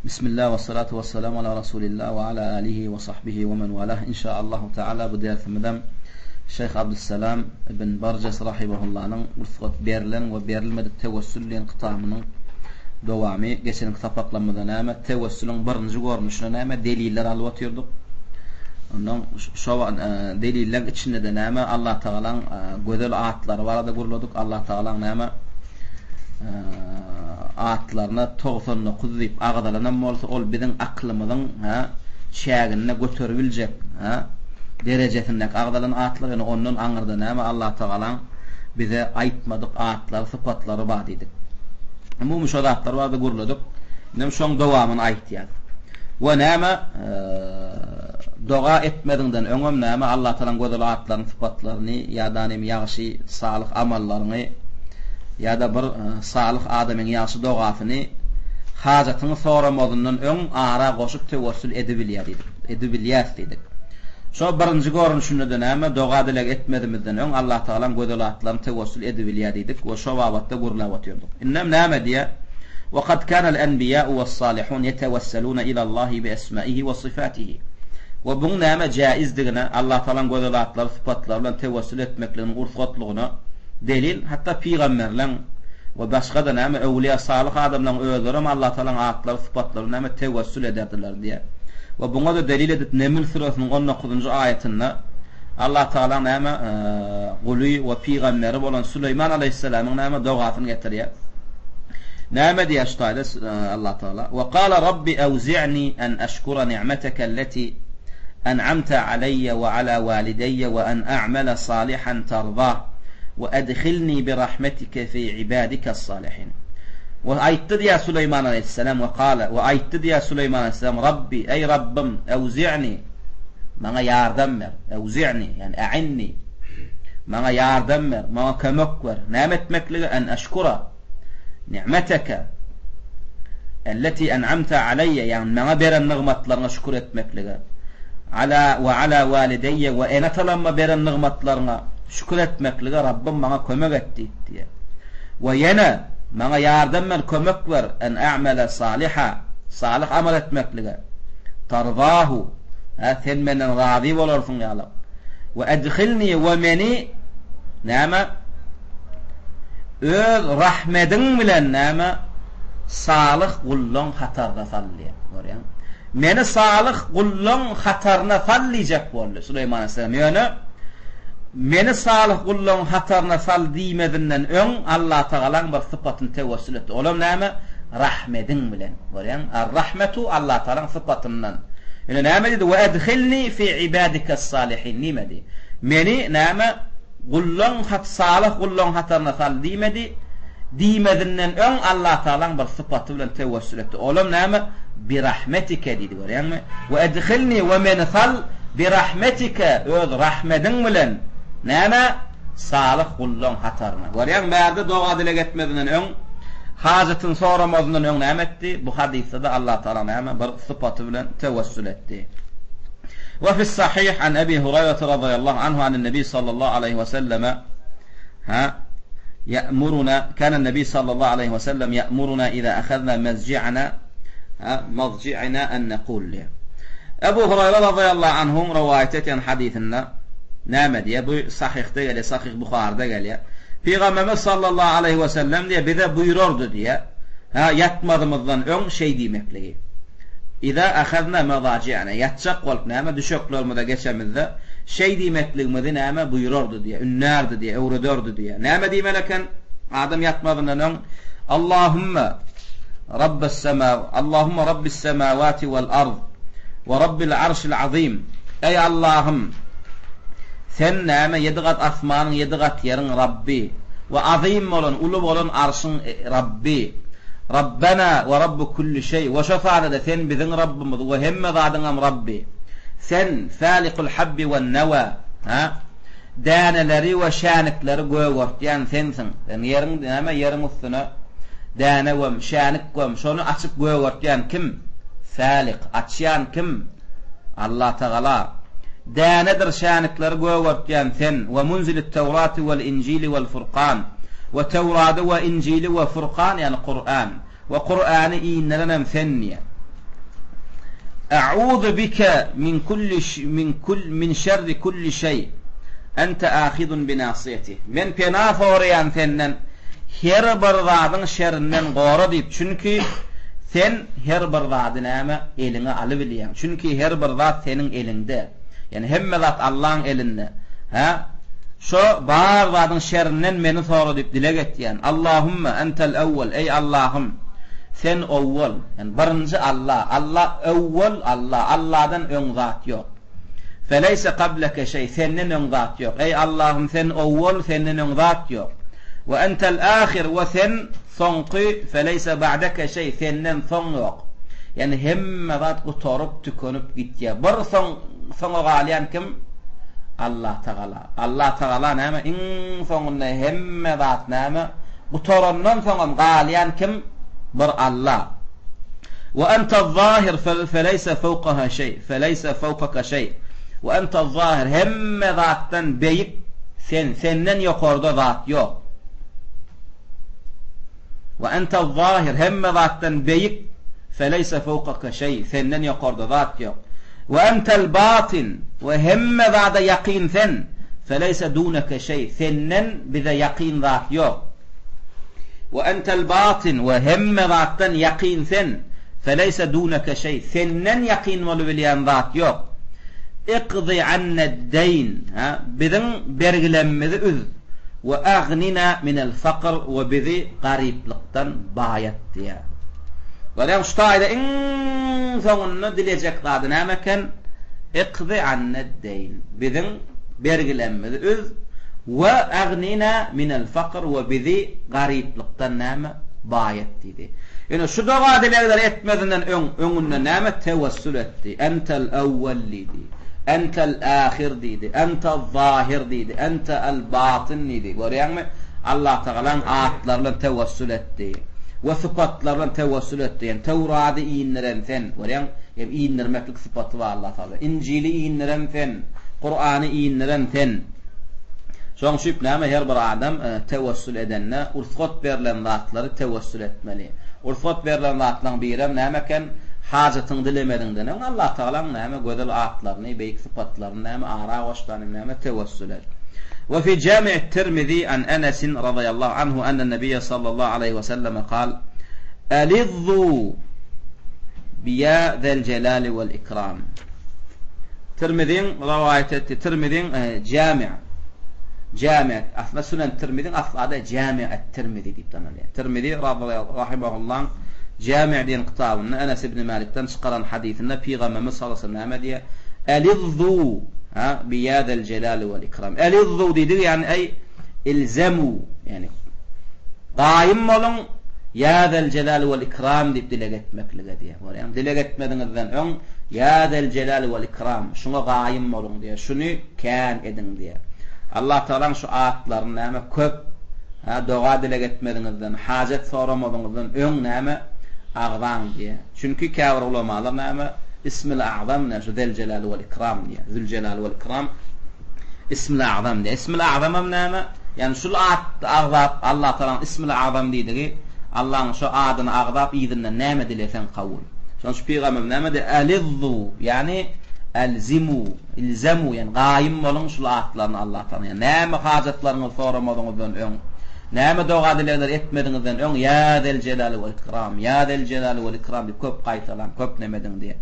Bismillah we salatu we selamu ala Rasulillah we ala alihi we sahbihi we men walah. Inşaallahu taala bu dersimizem Şeýh Abdussalam ibn Barjas rahimahullanyň rugsat berlen we berilmedik tewessül diýen kitabymyň dowamy. Geçenki sapaklarymyzda näme tewessüliň birinji görnüşine näme deliller alyp otyrdyk. Ondan şo delilleň içinde-de näme Allah Tagalaň gözel atlary barada gürledik. Allah Tagalaň näme atlaryna 99 diýip agzalanam bolsa, ol biziň aklymyzyň hä çäginde göteribiljek hä derejesindäki agzalan atlar, ýöne ondan aňyrda näme Allah Tagalaň bize aýtmadyk atlary, sypatlary bar diýdik. Umumy şo zatlar barada gürledik. Indem şoň dowamyny aýtýas. We näme doga etmeziňden öňem näme Allah Tagalaň gözel atlaryny, sypatlaryny ýa-da näme ýagşy salyh amallaryňy ýa-da bir salyh adamyň ýagşy dogasyny hajatyňy soramazyndan öň ara goşup tewessül edibilýär diýdik. Edibilýäs diýdik. Şo birinji görnüşinde-de näme doga-dileg etmezimizden öň Allah Tagalaň gözel atlaryny tewessül edibilýär diýdik we şo babatda gürläp otyrdyk. Indem näme diýýär? Wa kad kanal enbiýa'u was-salihun ýetewesselune ilallahi bi esmaihi we syfatihi. We buň näme jäizdigine, Allah Tagalaň gözel atlary, sypatlary bilen tewessül etmekliginiň ursgatlygyna delil, hatda pygamberleň we başga-da näme öwliýa salyh adamlaryň özlerem Allah Tagalaň atlary, sypatlary bilen näme tewessül ederdiler diýýär. We buňa-da delil edip Neml süresiniň on dokuzynjy aýatynda Allah Tagalaň näme guly we pygamberi bolan Süleýman aleýhissalamyň näme dogasyny getirýär. Näme diýýär şu taýda Allah Tagala? We gala Rabbi awzi'ni an aşkura ni'meteke alleti en'amte aleýye we ala walideýye we an a'mele salihan tardah we edhilni bi rahmetike fi ibadikes-salihin. We aýtdy diýýär Süleýman aleýhissalam we gala we aýtdy diýýär Süleýman aleýhissalam Rabbi eý Rabbym awzi'ni maňa ýardam ber awzi'ni ýagny a'inni maňa ýardam ber maňa kömek ber näme etmeklige en aşkura ni'meteke elleti en'amte aleýye ýagny maňa beren nygmatlaryňa şükür etmeklige ala we ala walideýye we ene-atalamma beren nygmatlaryňa şükür etmeklige Rabbym maňa kömek et diýip diýýär. We ýene maňa ýardam ber kömek ber en a'mele saliha salyh amal etmeklige tarzahu hä sen menden razy bolarsyň ýaly we edhilni we meni näme Öz rahmediň bilen näme salyh gullaň hataryna sal diýýär. Görýäňmi? Meni salyh gullaň hataryna sal diýjek boldy Süleýman aleyhisselam. Ýöne meni salyh gullaň hataryna sal diýmezinden öň Allatagalaň bir sypatyny tewessül etdi. Olam näme? Rahmediň bilen. Görýäňmi? Ar-rahmetu Allatagalaň sypatyndan. Ýöne näme diýdi? We edhilni fi ibadikas-salihin diýmedi. Meni näme Gullaň hat salyh gullaň hataryna sal diýmedi. Diýmezinden öň Allatagalaň bir sypaty bilen tewessül etdi. Olam näme? Birahmetike diýdi görýäňmi? We edhilni we meni sal birahmetike öz rahmediň bilen näme? Salyh gullaň hataryna. Görýäňmi bärde doga-dileg etmezinden öň hajatyny soramazyndan öň näme etdi? Bu hadysda-da Allatagala näme bir sypaty bilen tewessül etdi. We fis-sahih an Ebi Huraýrata razyýallahu anhu anin-nebi sallallahu aleýhi we selleme ha ýa'muruna kana-nebi sallallahu aleýhi we sellem ýa'muruna iza ahazna mezji'ana ha mazji'ina an nekul diýýär. Ebu Huraýra razyýallahu anhuň rowaýat etýän hadysynda näme diýýär? Bu sahyhda gelýär, sahyh Buharyda gelýär. Pygamberimiz sallallahu aleýhi we sellem diýýär, bize buýrardy diýýär. Ha ýatmazymyzdan öň şeý diýmekligi. Iza ahazna mazaji'ana, ýatjak bolup näme, düşeklerimize geçemizde, şeý diýmekligimizi näme, buýrardy diýýär, ündärdi diýýär, öwrederdi diýýär. Näme diýmeli eken? Adam ýatmazyndan öň, Allahümme Rabbes-sema, Allahümme Rabbis-semawati wal-ard we Rabbil arşil azim. Eý Allahym! Sen näme, ýedi gat asmanyň, ýedi gat ýeriň Rabby we azym bolan, uly bolan arşyň Rabby. Rabbena we Rabbu külli şeý, we şo sanda-da Sen biziň Rabbymyz we hemme zadyňam Rabby. Sen, Fälikul habbi wen-newa, hä? Däneleri we şänikleri gögertýän Sensiň. Sen ýeriň, näme, ýeriň üstüne däne göm, şänik göm, şony açyp gögertýän kim? Fälik, açýan kim? Allatagala. Dänedir şänikleri gögertýän Sen, we munzilit-Tewrati wel-Injili wel-Furkan, we Tewrady we Injili we Furkan, ýagny Kuran, we Kurany inderenem Sen diýýär. A'uzu bike min kulli min kul min şerri kulli şeý ente ahidun bi nasiyeti. Men pena soraýan senden her bir zadyň şerinden gora diýip, çünki sen her bir zady näme eliňe alybilýäň. Çünki her bir zat seniň eliňde. Ýani hemme zat Allaň elinde. Hä? Şo bar zadyň şerinden meni sora diýip dileg etýän. Allahumma entel ewwel, eý Allahym, sen owwal, ýani birinji Allah, Allah ewwel Allah, Allahdan öň zat ýok. Feleýse kableke şeý, senden öň zat ýok. Eý Allahym, sen owwal, senden öň zat ýok. We entel ahir, we sen soňky, feleýse ba'deke şeý, senden soň ýok. Ýani hemme zat gutaryp, tükenip gitýär. Bir soň soňa galýan kim? Allah Tagala. Allah Tagala näme? Iň soňunda hemme zat näme? Gutarandan soňam galýan kim? Bir Allah. Wa enta-zahir feleýse fawkaha şeý, feleýse fawkaka şeý. Wa enta-zahir hemme zatdan beýik sen, senden ýokarda zat ýok. Wa ente-zahir, hemme zatdan beýik, feleýse fowkake şeý, senden ýokarda zat ýok. Wa entel-batyn, we hemme zada ýakyn sen, feleýse duneke şeý, senden bize ýakyn zat ýok. Wa entel-batyn, we hemme zatdan ýakyn sen, feleýse duneke şeý, senden ýakyn bolubilýän zat ýok. Iqdi anned-deýn, biziň bergilemmizi üz. We agnina minel fakr we bizi garyplykdan baýat diýýär. Görýäňmi şu taýda iň soňunda dilejek zady näme eken? Iqdi anned-deýn. Biziň bergilerimizi üz we agnina minel fakr we bizi garyplykdan näme? Baýat diýdi. Ýöne şu doga dilegleri etmezinden öň öňünde näme tewessül etdi? Entel ewwel diýdi. Entel ahir diýdi, Entel zahir diýdi, Ente el batyn diýdi. Görýäňmi? Allatagalaň atlary bilen tewessül etdi we sypatlary bilen tewessül etdi. Ýagny Töwrady indiren sen. Görýäň? Ýagny indirmeklik sypaty bar Allatagala. Injili indiren sen, Kurany indiren sen. Şoň üçin näme her bir adam tewessül edende rugsat berlen zatlary tewessül etmeli. Rugsat berlen zatlaryň birem näme eken? Hajatyňy dilemeziňden öň Allatagalaň näme gözel atlaryny, beýik sypatlaryny näme ara goşdan hem näme tewessül et. We fi Jami'it Tirmizi an Enesin razyýallahu anhu enne Nebiýe sallallahu aleýhi we selleme kal, Elizzu bi ýa zel jelali wel ikram. Tirmiziň rowaýat etdi. Tirmiziň Jami' Jami' aslynda Sunen Tirmiziň asly ady Jami' et-Tirmizi diýip tanalýar. Tirmizi rahimahullaň Jami' diýen kitabynda Enes ibn Malikden çykaran hadysynda Pygamberimiz sallallahu aleyhi ve sellem näme diýýär? Elizzu ha bi ýa zel jelali wel ikram. Elizzu diýdigi ýagny eý ilzemu ýagny gaýym boluň ýa zel jelali wel ikram diýip dileg etmeklige diýýär. Görýäňmi? Dileg etmeziňizden öň ýa zel jelali wel ikram şuňa gaýym boluň diýýär. Şuny kän ediň diýýär. Allah Tagalaň şu atlaryny näme köp ha doga dileg etmeziňizden, hajat soramazyňyzdan öň näme agzaň diýýär. Çünki käbir ulamalar näme, Ismil A'zam näme, şu Zel-Jelal wal Ikram diýýär. Zül-Jelal wal Ikram Ismil A'zam diýýär. Ismil A'zamam näme? Ýagny şul atdy agzap, Allah Tagalaň Ismil A'zam diýdigi, Allahyň şo adyny agzap yzyndan näme dileseň kabul. Şonuň üçin Pygamberimiz näme diýýär? Elizzu, ýagny elzimu, ilzemu, ýagny gaýym boluň şul atlaryny Allah Tagalaň. Ýagny näme hajatlaryňyzy soramazyňyzdan öň, Näme doga-dilegler etmeziňizden öň Ýa zel-jelali wel-ikram, Ýa zel-jelali wel-ikram diýip köp gaýtalaň, köp neme ediň diýýär.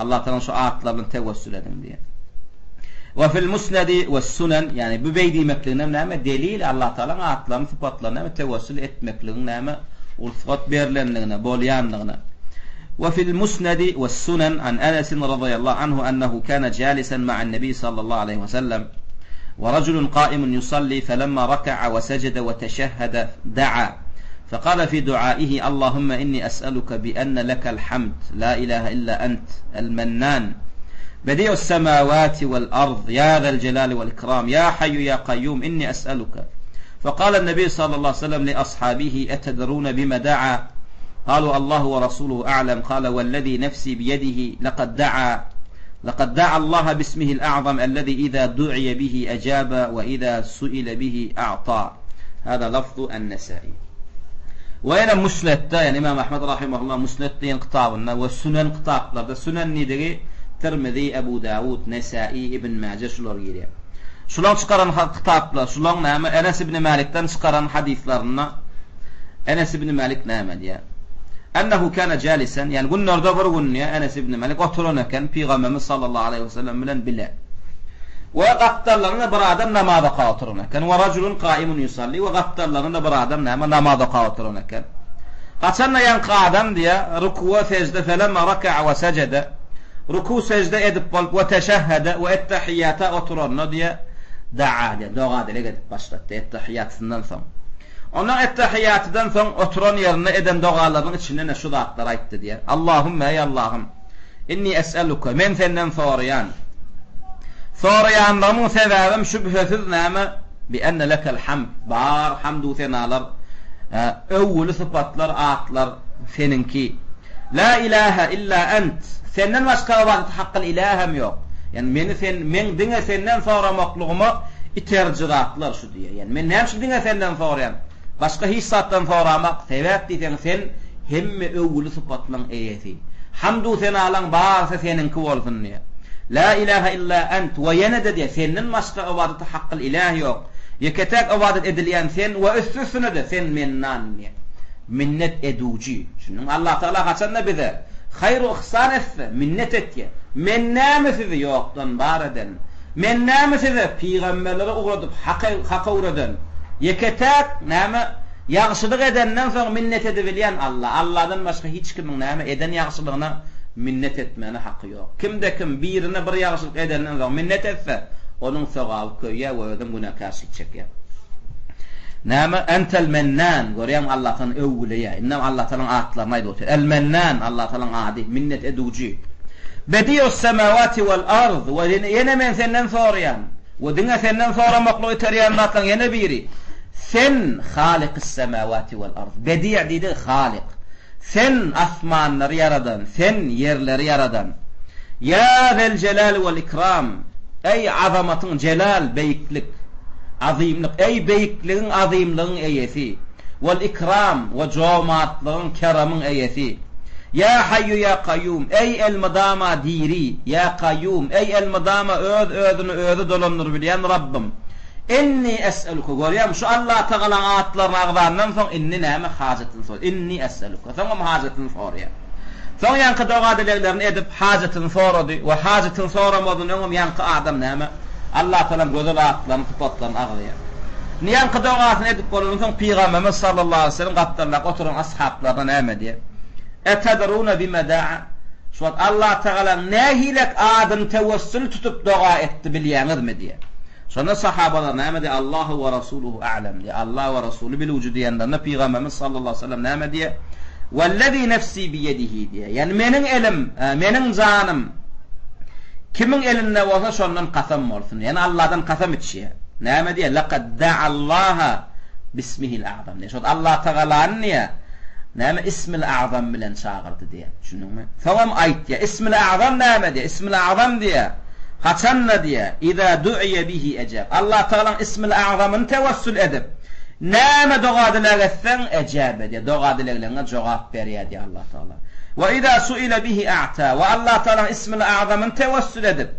Allah Tagalaň şu atlary bilen tewessül ediň diýýär. We fil musnedi we-sunen, ýagny bu beý diýmekliginem näme delil, Allah Tagalaň atlaryny, sypatlaryny näme tewessül etmekligiň näme rugsat berlendigine, bolýandygyna. We fil musnedi we-sunen an Enesin razyýallahu anhu ennehu kana jalisan ma'an-nebi sallallahu aleýhi we sellem ورجل قائم يصلي فلما ركع وسجد وتشهد دعا فقال في دعائه اللهم إني أسألك بأن لك الحمد لا إله إلا أنت المنان بديع السماوات والأرض يا ذا الجلال والإكرام يا حي يا قيوم إني أسألك فقال النبي صلى الله عليه وسلم لأصحابه أتدرون بما دعا قالوا الله ورسوله أعلم قال والذي نفسي بيده لقد دعا لقد دعا الله باسمه الأعظم الذي إذا دعي به أجاب وإذا سئل به أعطى هذا لفظ النسائي. We ýene Musnetde, ýagny Ymam Ahmed rahimehullah Musnet diýen kitabynda we Sünen kitaplarda, Sünen diýdigi Tirmizi, Ebu Dawud, Nesai, Ibn Mäje şular girýär. Şulaň çykaran kitaplar, şulaň näme Enes ibn Mälikden çykaran hadyslarynda Enes ibn Mälik näme diýýär? Ennehu kana jalisen, ýagny günlerde bir gün diýýär Enes ibn Mälik oturan eken Pygamberimiz sallallahu aleýhi we sellem bilen bile. We gapdallarynda bir adam namaz okap oturan eken. We rajulun kaimun yusalli we gapdallarynda bir adam näme namaz okap oturan eken. Haçanda ýaňky adam diýýär, rukuwa sejde felemma raka'a we sejede ruku sejde edip bolup we teşehhede we ettehiýata oturanda diýýär, daa diýýär, doga dileg edip başlady ettehiýatyndan soň. Ondan ettehiýatydan soň oturan ýerinde eden dogalarynyň içinden şu zatlary aýtdy diýýär. Allahümme eý Allahym! Inni es'eluke, men senden soraýan. Soraýanlygymyň sebäbim şübhesiz näme? Bi enne lekel hamd, bar hamdu senalar, öwgüli sypatlar, atlar seniňki. La ilahe illa ent, senden başga ybadaty hakkyl ilahem ýok. Ýagny meni sen, meň diňe senden soramaklygyma iteriji zatlar şu diýýär. Ýagny men näme üçin diňe senden soraýan? Başga hiç zatdan soramak, sebäp diýseň sen hemme öwgüli sypatlaň eýesi. Hamdu-senalaň barysy seniňki bolsun diýýär. La ilahe illa ent we ýene-de diýýär, senden başga ybadata hakkyl iläh ýok. Ýeke-täk ybadat edilýän sen we üsti-üstüne-de sen Mennan diýýär. Minnet eduwjy. Düşündiňmi? Allatagala haçan-da bize haýr-u-yhsan etse, minnet etýär. Men näme sizi ýokdan bar eden? Men näme size pygamberleri ugradyp hak öwreden? Ýeke-täk, näme, ýagşylyk edenden soň minnet edibilýän Alla. Alladan başga hiç kimiň, näme, eden ýagşylygyna minnet etmäne haky ýok. Kimde-kim birine bir ýagşylyk edenden soň minnet etse, onuň sogaby köýýär we özem günäkärçilik çekýär. Näme, Entel Mennan, görýäňmi, Allatagala öwgüleýär. Indem Allatagalaň atlaryny aýdyp otyr. El-Mennan, Allatagalaň ady, minnet eduwjy. Bedi'us semawati wal ard, we ýene men senden soraýan, we diňe senden soramaklygy iterýän zatlaryň ýene biri, sen Halikys semawati wal ard. Bedi' diýdigi Halik. Sen asmanlary ýaradan, sen ýerleri ýaradan. Ýa zel jelali wal ikram, eý azamatyň jelal, beýiklik, azymlyk, eý beýikligiň, azymlygyň eýesi, wal ikram, we jomartlygyň, keremiň eýesi. Ýa Haýýu ýa Kaýýum, eý elmydama diri, ýa Kaýýum, eý elmydama öz-özüni özi dolandyrybilýän Rabbym. Inni es'eluke, görýäňmi, şu Allatagalaň atlaryny agzandan soň indi näme hajatyny sor, inni es'eluke, soňam hajatyny soraýar. Soň ýaňky doga-dileglerini edip, hajatyny sorady we hajatyny soramazdan öňem ýaňky adam näme, Allatagalaň gözel atlaryny, sypatlaryny agzaýar. Indi ýaňky dogasyny edip bolandan soň Pygamberimiz sallallahu aleýhi we sellem gapdaldaky oturan ashablaryna näme diýýär? Etedrune bime da'a? Şu wagt Allatagalaň nähilek adyny tewessül tutup doga etdi bilýäňizmi diýýär. Şonda sahabalar näme diýýär? Allahu we rasuluhu a'lem diýýär. Allah we Rasuly bilujy diýenlerinde Pygamberimiz sallallahu aleýhi we sellem näme diýýär? Wellezî nefsî biýedihi diýýär. Ýagny meniň elim, meniň janym kimiň elinde bolsa şondan kasam bolsun. Ýagny Allahdan kasam içýär. Näme diýýär? Lekad da'allaha bismihil a'zam diýýär. Şol Allah Tagalany diýýär, näme ismil a'zam bilen çagyrdy diýýär. Düşündiňmi? Soňam aýtýar. Ismil a'zam näme diýýär? Ismil a'zam diýýär. Haçan-da diýýär, Iza du'iýe bihi ejab. Allatagalaň Ismil-Agzamyny tewessül edip, näme doga-dileg etseň, ejab edýär, doga-dilegleriňe jogap berýär diýýär Allatagala. We iza suile bihi a'ta. We Allatagalaň Ismil-Agzamyny tewessül edip,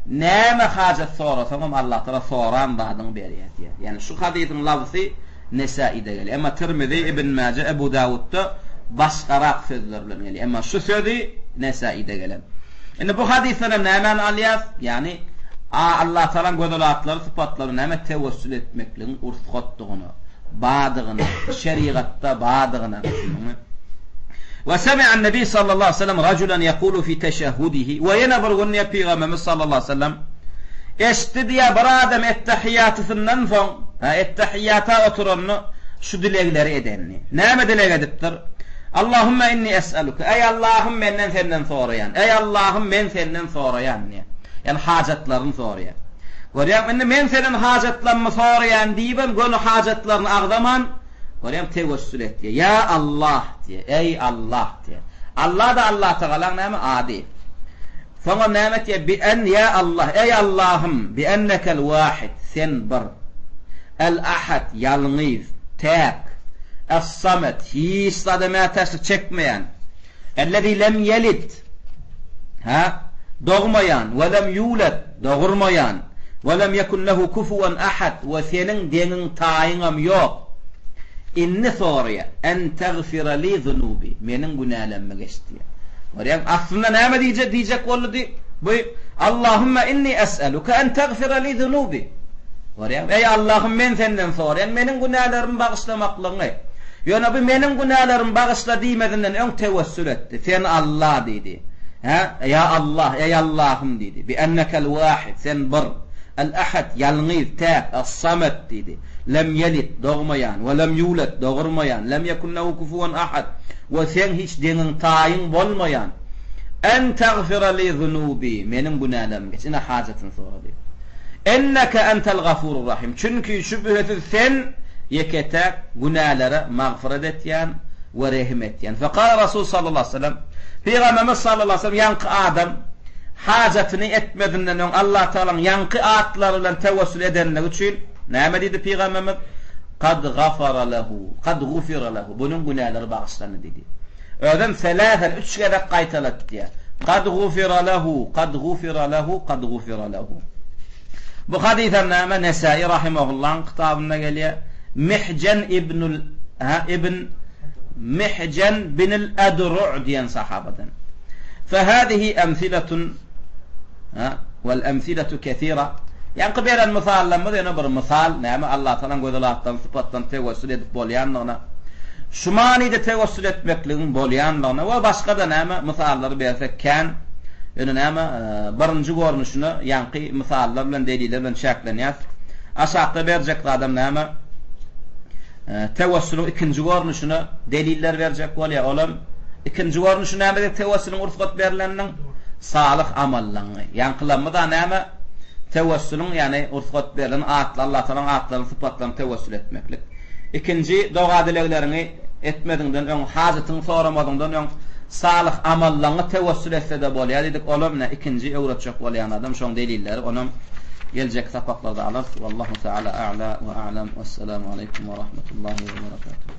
näme hajat sorasaňam Allatagala soran zadyňy berýär diýýär. Ýagny şu hadysyň labzy Nesaide gelýär. Emma Tirmizi, Ibn Maje, Ebu Dawudda başgarak sözler bilen gelýär. Emma şu sözi Nesaide gelen. Indi bu hadysdan hem nämäni alýas? Ýagny, A Allatagalaň gözel atlary, sypatlary näme tewessül etmekligiň ursgatdygyna, badygyna, şerigatda badygyna düşündiňmi? We semi'an Nebi sallallahu aleýhi we sellem rajulan ýekulu fi teşehhudihi we ýene bir gün diýýär Pygamberimiz sallallahu aleýhi we sellem eşitdi diýýär bir adam ettehiýatysyndan soň, ha ettehiýata oturanda şu dilegleri edenini. Näme dileg edipdir? Allahümme inni es'eluke, Eý Allahym menden senden soraýan, Eý Allahym men senden soraýan diýýär. Ýagny hajatlaryny soraýar. Görýäňmi indi men senden hajatlammy soraýan diýibem göni hajatlaryny agzaman, görýäňmi tewessül etýär. Ýa Allah diýýär, Eý Allah diýýär. Allah-da Allatagalaň näme ady. Soňam näme etýär? Bi en ýa Allah, eý Allahym, bi ennekel wahid, sen bir. El ahad, ýalňyz, täk. Es-Samed, hiç zada mätäçlik çekmeýän, Ellezî lem ýelid, hä, dogmaýan, we lem ýuled, dogurmaýan, we lem ýekun lehu kufuwen ahad, we seniň deňiň taýyňam ýok. Indi soraýar, En tagfira li zunubi, meniň günälerimi geç diýýär. Görýäňmi, aslynda näme diýjek diýjek boldy? Bu, Allahumma inni es'eluke en tagfira li zunubi. Görýäňmi? Eý Allahym, men senden soraýan, meniň günälerimi bagyşlamaklygyňy. Ýöne bu meniň günälerimi bagyşla diýmezinden öň tewessül etdi. Sen Alla diýdi. Hä? Ýa Allah, eý Allahym diýdi. Bi ennekel wahid, sen bir. El ahad, ýalňyz, täk, es-samed diýdi. Lem ýelid, dogmaýan, we lem ýuled, dogurmaýan, lem ýekun lehu kufuwen ahad, we seň hiç deňiň-taýyň bolmaýan. En tagfira li zunubi, meniň günälerimi geç. Ine hajatyny sorady. Enneke entel gafurur rahim. Çünki şübhesiz sen ýeke-täk günälere magfyrat etýän we rehim etýän. Fekale Rasul sallallahu aleyhi ve sellem, Pygamberimiz sallallahu aleyhi ve sellem ýaňky adam hajatyny etmezinden öň Allah Tagalaň ýaňky atlary bilen tewessül edenligi üçin näme diýdi Pygamberimiz? Kad gafara lehu, kad gufira lehu. Bunuň günäleri bagyşlandy diýdi. Özem seläsen üç gezek gaýtalady diýýär. Kad gufira lehu, kad gufira lehu, kad gufira lehu. Bu hadysam näme? Nesai rahimahullahyň kitabynda gelýär. Mihjen ibnul ha ibn Mihjen binil Adru' diýen sahabadan. Fe hadihi emsiletun Ha, wal emsiletu kesira. Ýaňky beren mysallarymyz ýöne bir mysal, näme Allah Tagalaň gözel atlaryny, sypatlaryny tewessül edip bolýandygyna, şu manyda tewessül etmekligiň bolýandygyna we başga-da näme mysallary bersek kän. Ýöne näme, birinji görnüşine ýaňky mysallar bilen, deliller bilen çäklenýäs. Aşakda berjek zadam näme? Tewessüliň ikinji görnüşine deliller berjek bolýar. Olam ikinji görnüşi näme diýip tewessüliň rugsat berleniniň salyh amallaryny. Ýaňkylamyz-a näme? Tewessüliň, ýagny rugsat berlen atly Allah Tagalaň atlaryny, sypatlaryny tewessül etmeklik. Ikinji doga-dilegleriňi etmeziňden öň, hajatyňy soramazyňdan öň salyh amallaryňy tewessül etse-de bolýar diýdik. Olam ine ikinji öwretjek bolýan adam şoň delilleri. Onam geljekki sapaklarda alarys. Wallahu taala a'la we a'lam. Wessalamu aleýkum we rahmetullahi we berekatuh.